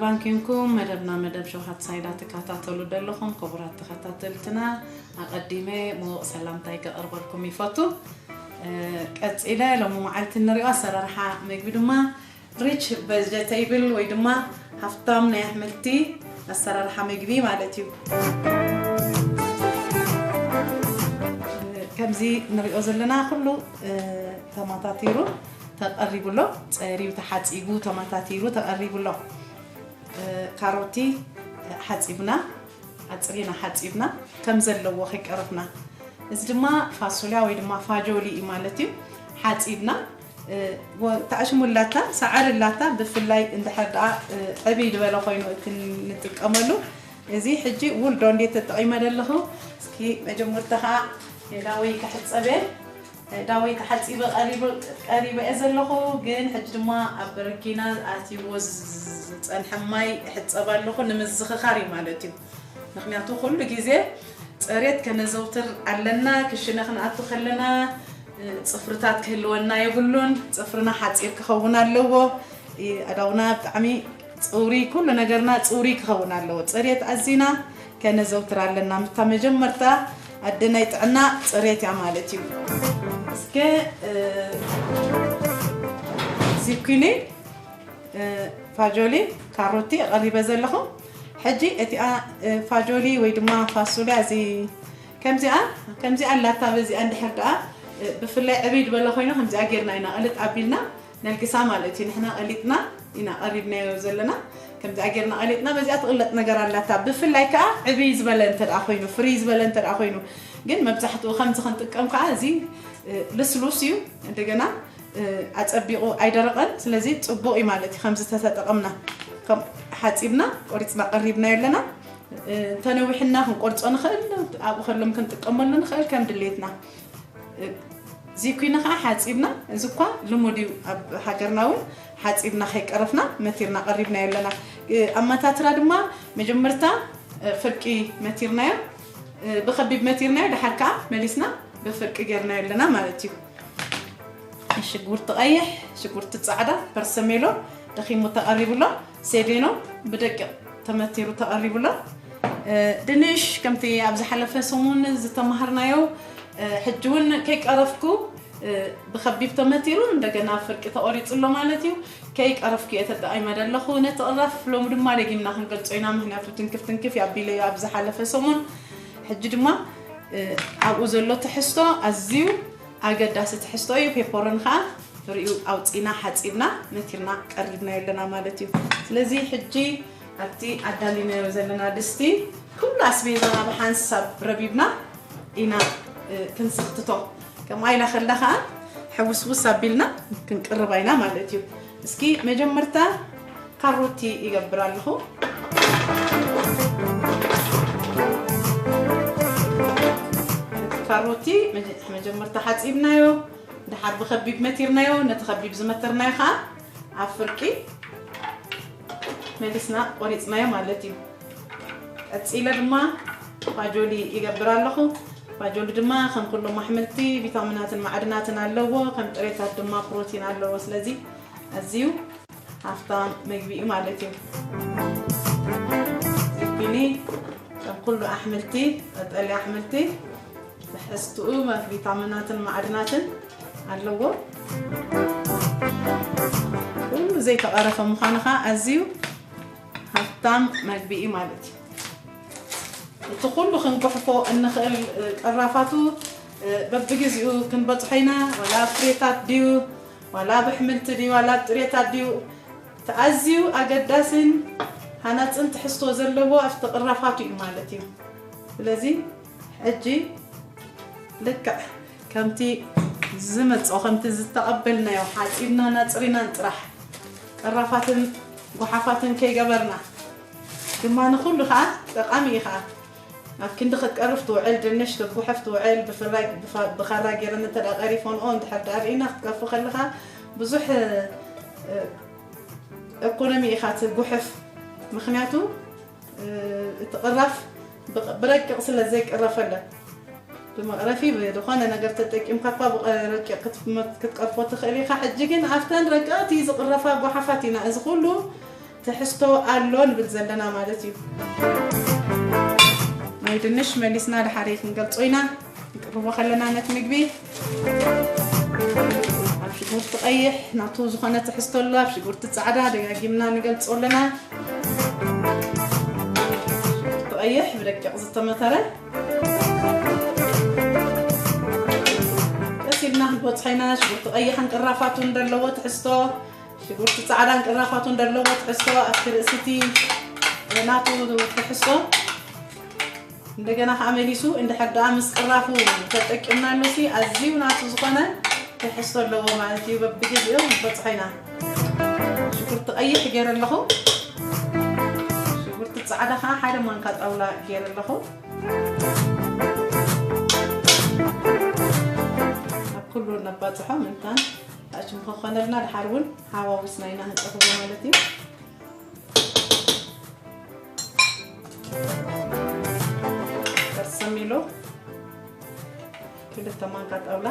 ባንኪንኩም መደብና መደብ ሸውሃት ሳይዳ ትከታተሉ ዘለኹም ክቡራት ተኸታተልትና፣ ኣቐዲመ ምዉቕ ሰላምታይ ከቕርበልኩም ይፈቱ። እ፣ ቀጺለ ሎሚ መዓልቲ እንሪኦ ኣሰራርሓ ምግቢ ድማ ሪች ቨጀቴብል ወይ ድማ ሃፍታም ናይ ኣሕምልቲ ኣሰራርሓ ምግቢ ማለት እዩ። ከምዚ ንሪኦ ዘለና ኩሉ፣ እ፣ ተማታቲሩ ተቐሪቡ ኣሎ። ጸርዩ ተሓጺቡ ተማታቲሩ ተቐሪቡ ኣሎ። እ፣ ካሮቲ፣ እ፣ ሓጺብና፣ ኣጽሪና ሓጺብና ከም ዘለዎ ከይቀረፍና። እዚ ድማ ፋሶልያ ወይ ድማ ፋጆሊ እዩ ማለት እዩ። ሓጺብና፣ እ፣ ወ-፣ ተኣሽሙ ኣላታ፣ ሰዓሪ ኣላታ፣ ብፍላይ እንድሕር ደኣ፣ እ፣ ዕብይ ዝበለ ኮይኑ እቲ ንጥቀመሉ። እዚ ሕጂ ውልዶ እንዴት ተጠቒመ ዘለኹ። እስኪ መጀመርታ ኸዓ ዳወይ ክሕጸብ እየ። ዳወይ ተሓጺበ ቀሪቡ-፣ ቀሪበ እየ ዘለኹ፣ ግን ሕጂ ድማ ኣብ በረኪና ኣትይዎ ዝ-፣ ዝጸንሐ ማይ እሕጸብ ኣለኹ፣ ንምዝኽኻር እዩ ማለት እዩ። ምኽንያቱ ኩሉ ግዜ ጽሬት ከነዘውትር ኣለና። ክሽነ ክንኣቱ ከለና፣ እ፣ ጽፍርታት ክህልወና የብሉን። ጽፍርና ሓጺር ክኸውን ኣለዎ። እ፣ ኣእዳውና ብጣዕሚ ጽሩይ፣ ኩሉ ነገርና ጽሩይ ክኸውን ኣለዎ። ጽሬት ኣዚና ከነዘውትር ኣለና። ምታ መጀመርታ ኣደ ናይ ጥዕና ጽሬት እያ ማለት እዩ። እስከ፣ እ፣ ዚኩኒ፣ እ፣ ፋጆሊ፣ ካሮቲ ኣቐሪበ ዘለኹ። ሕጂ እቲኣ፣ እ፣ ፋጆሊ ወይ ድማ ፋሱልያ እዚ ከምዚኣ፣ ከምዚኣ ኣላታ፣ በዚኣ እንድሕር ደኣ፣ እ፣ ብፍላይ ዕብይ ዝበለ ኮይኑ ከምዚኣ ጌርና ኢና ቅልጥ ኣቢልና ነልግሳ ማለት እዩ። ንሕና ቀሊጥና ኢና ቀሪብናዮ ዘለና። ከምዚኣ ጌርና ቀሊጥና፣ በዚኣ ትቕለጥ ነገር ኣላታ። ብፍላይ ከኣ ዕብይ ዝበለ እንተ ደኣ ኮይኑ፣ ፍርይ ዝበለ እንተ ደኣ ኮይኑ፣ ግን መብዛሕትኡ ከምዚ ክንጥቀም ከኣ እዚ፣ እ፣ ልስሉስ እዩ። እንደገና፣ እ፣ ኣጸቢቑ ኣይደረቐን። ስለዚ ጽቡቕ እዩ ማለት እዩ። ከምዚ ተተጠቐምና፣ ከም ሓጺብና፣ ቆሪጽና ቀሪብናዮ ኣለና። እ፣ እንተነዊሕና ክንቆርጾ ንኽእል፣ ኣብኡ ከሎም ክንጥቀመሉ ንኽእል ከም ድሌትና። እ፣ ዚኩኒ ኸዓ ሓጺብና፣ እዚ እኳ ልሙድ እዩ ኣብ ሃገርና እውን፣ ሓጺብና ከይቀረፍና መቲርና ቀሪብናዮ ኣለና። እ፣ ኣመታትራ ድማ መጀመርታ፣ እ፣ ፍርቂ መቲርናዮ፣ እ፣ ብኸቢብ መቲርናዮ፣ ደሓር ከኣ መሊስና ብፍርቂ ጌርናዮ ኣለና ማለት እዩ። ሽጉርቲ ቀይሕ፣ ሽጉርቲ ጻዕዳ፣ ፐርሰሜሎ ደኺሙ ተቐሪቡ ኣሎ። ሴዴኖ ብደቂቕ ተመቲሩ ተቐሪቡ ኣሎ። እ፣ ድንሽ ከምቲ ኣብ ዝሓለፈ ሰሙን ዝተማሃርናዮ፣ እ፣ ሕጂ እውን ከይቀረፍኩ፣ እ፣ ብኸቢብ ተመቲሩ እንደገና ፍርቂ ተቖሪጹ ኣሎ ማለት እዩ። ከይቀረፍኩ እየ ተጠቒመ ዘለኹ። ነቲ ቅራፍ ሎሚ ድማ ደጊምና ክንገልጾ ኢና፣ ምኽንያቱ ትንክፍ ትንክፍ እዩ ኣቢለዮ ኣብ ዝሓለፈ ሰሙን። ሕጂ ድማ፣ እ፣ ኣብኡ ዘሎ ትሕዝቶ ኣዝዩ ኣገዳሲ ትሕዝቶ እዩ። ፔፐሮን ኸዓ ፍሪኡ ኣውፂና ሓፂብና መቲርና ቀሪብናዮ ኣለና ማለት እዩ። ስለዚ ሕጂ ኣብቲ ኣዳሊናዮ ዘለና ድስቲ ኩሉ ኣስቤዛና ብሓንሳብ ረቢብና ኢና፣ እ፣ ክንስኽትቶ። ከምኣ ኢላ ከላ ኸዓ ሕውስውስ ኣቢልና ክንቅርባ ኢና ማለት እዩ። እስኪ መጀመርታ ካሮቲ ይገብር ኣለኹ። እቲ ካሮቲ መጀ-፣ መጀመርታ ሓፂብናዮ፣ ድሓር ብኸቢብ መቲርናዮ፣ ነቲ ኸቢብ ዝመተርናዮ ኸዓ ኣብ ፍርቂ መሊስና ቆሪፅናዮ ማለት እዩ። ቀፂለ ድማ ፋጆሊ ይገብር ኣለኹ። ፋጆሊ ድማ ከም ኩሎም ኣሕምልቲ ቪታሚናትን ማዕድናትን ኣለዎ። ከም ጥሬታት ድማ ፕሮቲን ኣለዎ። ስለዚ ኣዝዩ ሃፍታም መግቢ እዩ ማለት እዩ። ዚኩኒ ከም ኩሉ ኣሕምልቲ፣ ቀጠልያ ኣሕምልቲ ትሕዝትኡ ቪታሚናትን ማዕድናትን ኣለዎ። ኩሉ ዘይተቐረፈ ምዃኑ ኸዓ ኣዝዩ ሃፍታም መግቢ እዩ ማለት እዩ። እቲ ኩሉ ክንጉሕፎ እንኽእል፣ እ፣ ቅራፋቱ፣ እ፣ በብግዜኡ ክንበጽሖ ኢና። ዋላ ፍሬታት ድዩ፣ ዋላ ብሕምልቲ ድዩ፣ ዋላ ጥሬታት ድዩ፣ እቲ ኣዝዩ ኣገዳስን ሃናጽን ትሕዝቶ ዘለዎ ኣብቲ ቅራፋቱ እዩ ማለት እዩ። ስለዚ ሕጂ ልክዕ ከምቲ ዝመጾ፣ ከምቲ ዝተቐበልናዮ ሓጺብናን ኣጽሪናን ጥራሕ ቅራፋትን ጓሓፋትን ከይገበርና ድማ ንኹሉ ኸዓ ጠቓሚ እዩ ኸዓ። ኣብ ክንዲ ክትቀርፍ ትውዕል ድንሽ ክትጉሕፍ ትውዕል ብፍላይ ብፋ-፣ ብኻራ ገይረን እንተ ደኣ ቀሪፎንኦ እንድሕር ደኣ ርኢና ክትቀርፎ ከለኻ ብዙሕ፣ እ፣ ኢኮኖሚ ኢኻ ትጉሕፍ። ምኽንያቱ፣ እ፣ እቲ ቅራፍ ብቕ-፣ ብረቂቕ ስለ ዘይቅረፈለን። ብመቕረፊ ብዝኾነ ነገር ተጠቂምካ እኳ ብቐ-፣ ረቂቕ ክትመ-፣ ክትቀርፎ ትኽእል ኢኻ። ሕጂ ግን ኣብተን ረቀቕቲ ዝቕረፋ ጓሓፋት ኢና እዚ ኩሉ ትሕዝቶ ኣሎ ንብል ዘለና ማለት እዩ። ናይ ድንሽ መሊስና ድሓረይ ክንገልጾ ኢና። ክንቅርቦ ከለና ነቲ ምግቢ ኣብ ሽጉርቲ ቀይሕ ናቱ ዝኾነ ትሕዝቶ ኣሎ። ኣብ ሽጉርቲ ጻዕዳ ደጋጊምና ንገልጾ ኣለና። ሽጉርቲ ቀይሕ ብደቂቕ ዝተመተረ ቀስ ኢልና ክንበጽሖ ኢና። ሽጉርቲ ቀይሕን ቅራፋቱን ዘለዎ ትሕዝቶ፣ ሽጉርቲ ጻዕዳን ቅራፋቱን ዘለዎ ትሕዝቶ ኣብቲ ርእሲ እቲ ናቱ ትሕዝቶ። እንደገና ከዓ መሊሱ እንድሕር ደኣ ምስ ቅራፉ ተጠቂምናሉ ሲ ኣዝዩ ናቱ ዝኾነ ትሕዝቶ ኣለዎ ማለት እዩ። በብግዜኡ ንበጽሖ ኢና። ሽጉርቲ ቀይሕ ገይረ ኣለኹ። ሽጉርቲ ጻዕዳ ከዓ ሓደ ማንካ ጣውላ ገይረ ኣለኹ። ኣብ ኩሉ ነባጽሖ ምእንታን ኣሽም ክኾነልና ድሓር እውን ሓዋዊስና ኢና ክንጠፍቦ ማለት እዩ። በርሰሚሎ ክልተ ማንካ ጣውላ።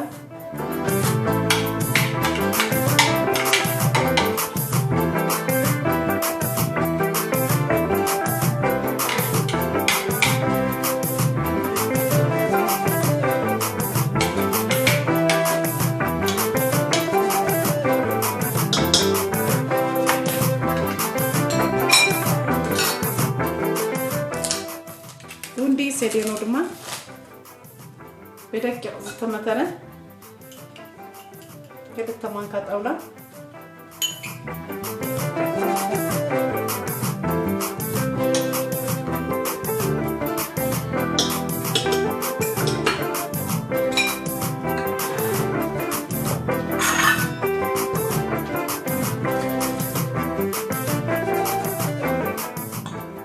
ጉንዲ ሴዴኖ ድማ ብደቂቕ ዝተመተረ ክልተ ማንካ ጣውላ።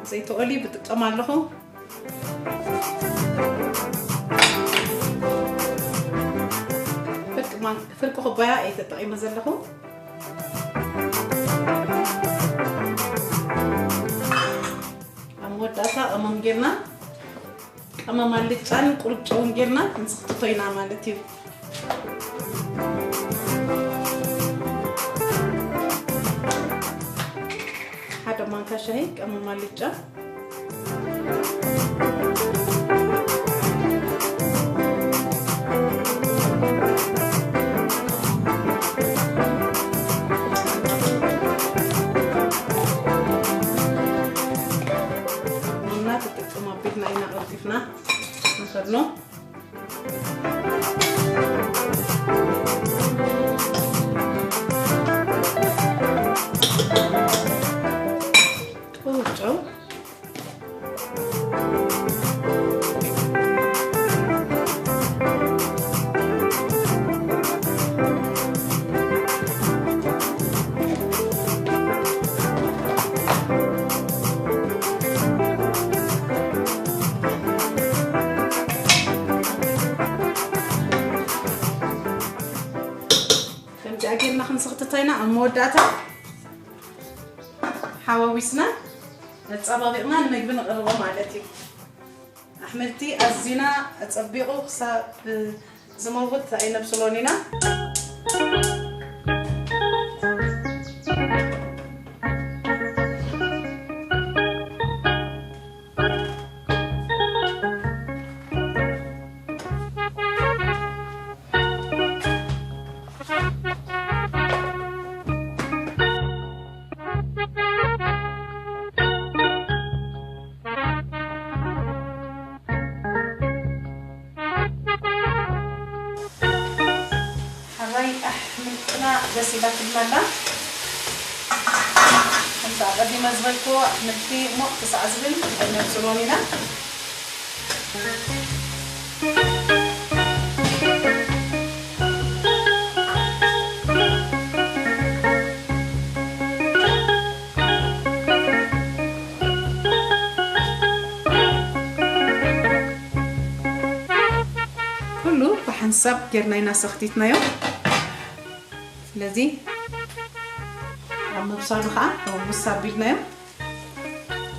ዘይቲ ኦሊቭ እጥቀም ኣለኹ። ፍርቂ ማን-፣ ፍርቂ ኩባያ እየ ተጠቒመ ዘለኹ። ኣብ መወዳእታ ቀመም ጌርና፣ ቀመም ኣልጫን ቁሩብ ጨውን ጌርና ክንስክትቶ ኢና ማለት እዩ። ሓደ ማንካ ሻሂ ቀመም ኣልጫ። ቡና ትጥቀም ኣቢልና ኢና ቀልጢፍና ንኸድኖ። ቁሩብ ጨው። ከምዚኣ ጌርና ክንስኽትታ ኢና። ኣብ መወዳእታ ሓዋዊስና ኣጸባቢቕና ንምግቢ ንቕርቦ ማለት እዩ። ኣሕምልቲ ኣዚና ኣጸቢቑ ክሳብ ዝመውት ኣይነብስሎን ኢና። ሕራይ ኣሕምልትና በሲላትልና ኣላ። ከምቲ ኣቐዲመ ዝበልክዎ ኣሕምልቲ ሞቕ ክሳዕ ዝብል ኣይነብስሎን ኢና። ኩሉ ብሓንሳብ ጌርና ኢና ሰኽቲትናዮ። ስለዚ ኣብ ምብሳሉ ከዓ ሕውስ ኣቢልናዮ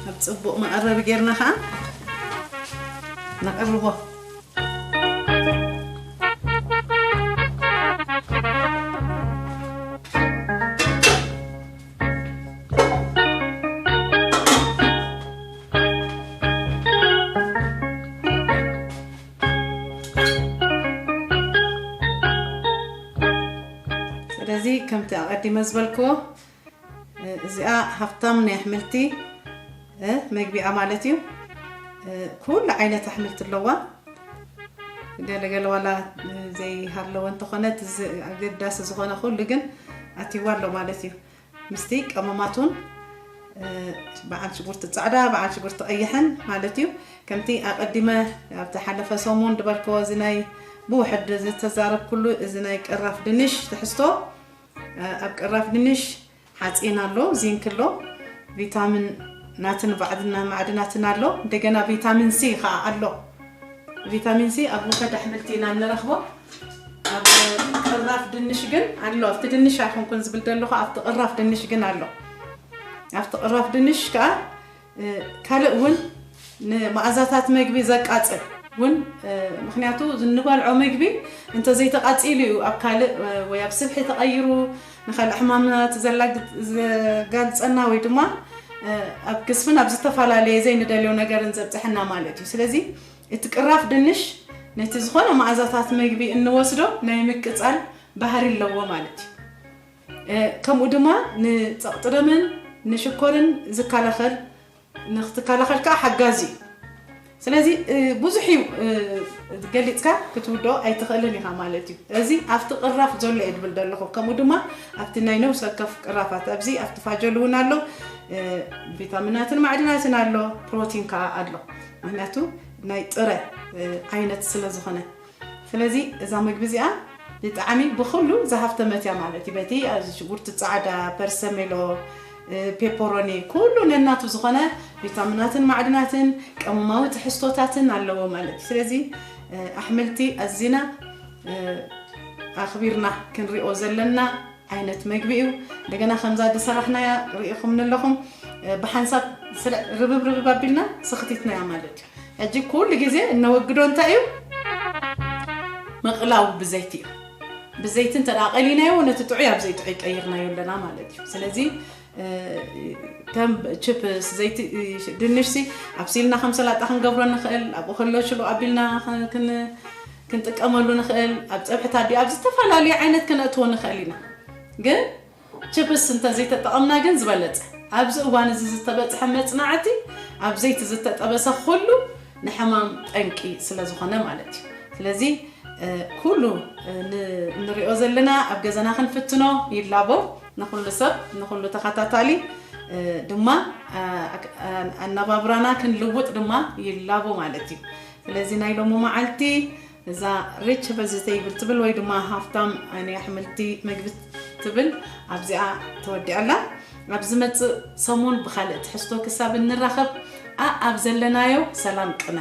ኣብ ፅቡቕ መቐረቢ ጌርና ከዓ ነቕርቦ። ከምቲ ኣቐዲመ ዝበልክዎ፣ እ፣ እዚኣ ሃፍታም ናይ ኣሕምልቲ፣ እ፣ መግቢኣ ማለት እዩ። እ፣ ኩሉ ዓይነት ኣሕምልቲ ኣለዋ። ገለገለ ዋላ፣ እ፣ ዘይሃለወ እንተኾነ፣ እቲ ዝ-፣ ኣገዳሲ ዝኾነ ኩሉ ግን ኣትይዋ ኣሎ ማለት እዩ። ምስቲ ቀመማቱን፣ እ፣ በዓል ሽጉርቲ ጻዕዳ፣ በዓል ሽጉርቲ ቀይሕን ማለት እዩ። ከምቲ ኣቐዲመ ኣብቲ ሓለፈ ሰሙን ዝበልክዎ፣ እዚ ናይ ብውሕድ ዝተዛረብኩሉ፣ እዚ ናይ ቅራፍ ድንሽ ትሕዝቶ፣ እ፣ ኣብ ቅራፍ ድንሽ ሓፂን ኣሎ፣ ዚንክ ኣሎ፣ ቪታሚን ናትን ባዕድና ማዕድናትን ኣሎ። እንደገና ቪታሚን ሲ ከዓ ኣሎ። ቪታሚን ሲ ኣብ ውሑድ ኣሕምልቲ ኢና እንረኽቦ። ኣብ ቅራፍ ድንሽ ግን ኣሎ። ኣብቲ ድንሽ ኣይኮንኩን ዝብል ዘለኹ፣ ኣብቲ ቅራፍ ድንሽ ግን ኣሎ። ኣብቲ ቅራፍ ድንሽ ከዓ፣ እ፣ ካልእ እውን ንመኣዛታት መግቢ ዘቃጽል እውን፣ እ፣ ምኽንያቱ፣ እንበልዖ መግቢ እንተዘይተቓጺሉ እዩ ኣብ ካልእ፣ እ፣ ወይ ኣብ ስብሒ ተቐይሩ ንኻልእ ሕማማት ዘላግ-፣ ዘጋልጸና ወይ ድማ፣ እ፣ ኣብ ግዝፍን ኣብ ዝተፈላለየ ዘይንደልዮ ነገርን ዘብጽሐና ማለት እዩ። ስለዚ እቲ ቅራፍ ድንሽ ነቲ ዝኾነ መኣዛታት መግቢ እንወስዶ ናይ ምቅጻል ባህሪ ኣለዎ ማለት እዩ። እ፣ ከምኡ ድማ ንጸቕጢ ደምን ንሽኮርን ዝከላኸል፣ ንክትከላኸል ከዓ ሓጋዚ እዩ። ስለዚ፣ እ፣ ብዙሕ እዩ፣ እ፣ ገሊጽካ ክትውድኦ ኣይትኽእልን ኢኻ ማለት እዩ። እዚ ኣብቲ ቅራፍ ዘሎ እየ ድብል ዘለኹ። ከምኡ ድማ ኣብቲ ናይ ነብሲ ወከፍ ቅራፋት፣ ኣብዚ ኣብቲ ፋጆል እውን ኣሎ፣ እ፣ ቪታሚናትን ማዕድናትን ኣሎ፣ ፕሮቲን ከዓ ኣሎ። ምኽንያቱ ናይ ጥረ፣ እ፣ ዓይነት ስለ ዝኾነ። ስለዚ እዛ መግቢ እዚኣ ብጣዕሚ ብኹሉ ዝሃፍተመት እያ ማለት እዩ። በቲ ኣብዚ ሽጉርቲ ጻዕዳ፣ ፐርሰሜሎ፣ እ፣ ፔፐሮኒ፣ ኩሉ ነናቱ ዝኾነ ቪታሚናትን ማዕድናትን ቀመማዊ ትሕዝቶታትን ኣለዎ ማለት እዩ። ስለዚ፣ እ፣ ኣሕምልቲ ኣዚና፣ እ፣ ኣኽቢርና ክንሪኦ ዘለና ዓይነት መግቢ እዩ። እንደገና ከምዛ ዝሰራሕናያ ርኢኹም ኣለኹም፣ እ፣ ብሓንሳብ ስለ ርብብ ርብብ ኣቢልና ስኽቲትናያ ማለት እዩ። ሕጂ ኩሉ ግዜ እነወግዶ እንታይ እዩ? ምቕላው ብዘይቲ እዩ። ብዘይቲ እንተ ደኣ ቀሊናዮ፣ ነቲ ጥዑይ ኣብ ዘይጥዑይ ቀይርናዮ ኣለና ማለት እዩ። ስለዚ፣ እ፣ ከም ችፕስ፣ ዘይቲ፣ እ፣ ድንሽ ሲ ኣብሲልና ከም ሰላጣ ክንገብሮ ንኽእል፣ ኣብኡ ከሎ ሽሉ ኣቢልና ክ-፣ ክን-፣ ክንጥቀመሉ ንኽእል፣ ኣብ ጸብሕታት ድዩ፣ ኣብ ዝተፈላለዩ ዓይነት ክነእትዎ ንኽእል ኢና። ግን ችፕስ እንተ ዘይተጠቐምና ግን ዝበለጸ። ኣብዚ እዋን እዚ ዝተበጽሐ መጽናዕቲ፣ ኣብ ዘይቲ ዝተጠበሰ ኩሉ ንሕማም ጠንቂ ስለ ዝኾነ ማለት እዩ። ስለዚ፣ እ፣ ኩሉ፣ እ፣ ን-፣ ንሪኦ ዘለና ኣብ ገዛና ክንፍትኖ ይላቦ። ንኹሉ ሰብ፣ ንኹሉ ተኸታታሊ፣ እ፣ ድማ፣ እ፣ ኣክ-፣ እ፣ ኣነባብራና ክንልውጥ ድማ ይላቦ ማለት እዩ። ስለዚ ናይ ሎሚ መዓልቲ እዛ ሪች ቨጅቴብል ትብል ወይ ድማ ሃፍታም ናይ ኣሕምልቲ መግቢ ትብል ኣብዚኣ ተወዲኣላ። ኣብ ዝመጽእ ሰሙን ብኻልእ ትሕዝቶ ክሳብ እንራኸብ፣ ኣኣብ ዘለናዮ ሰላም ቅነ።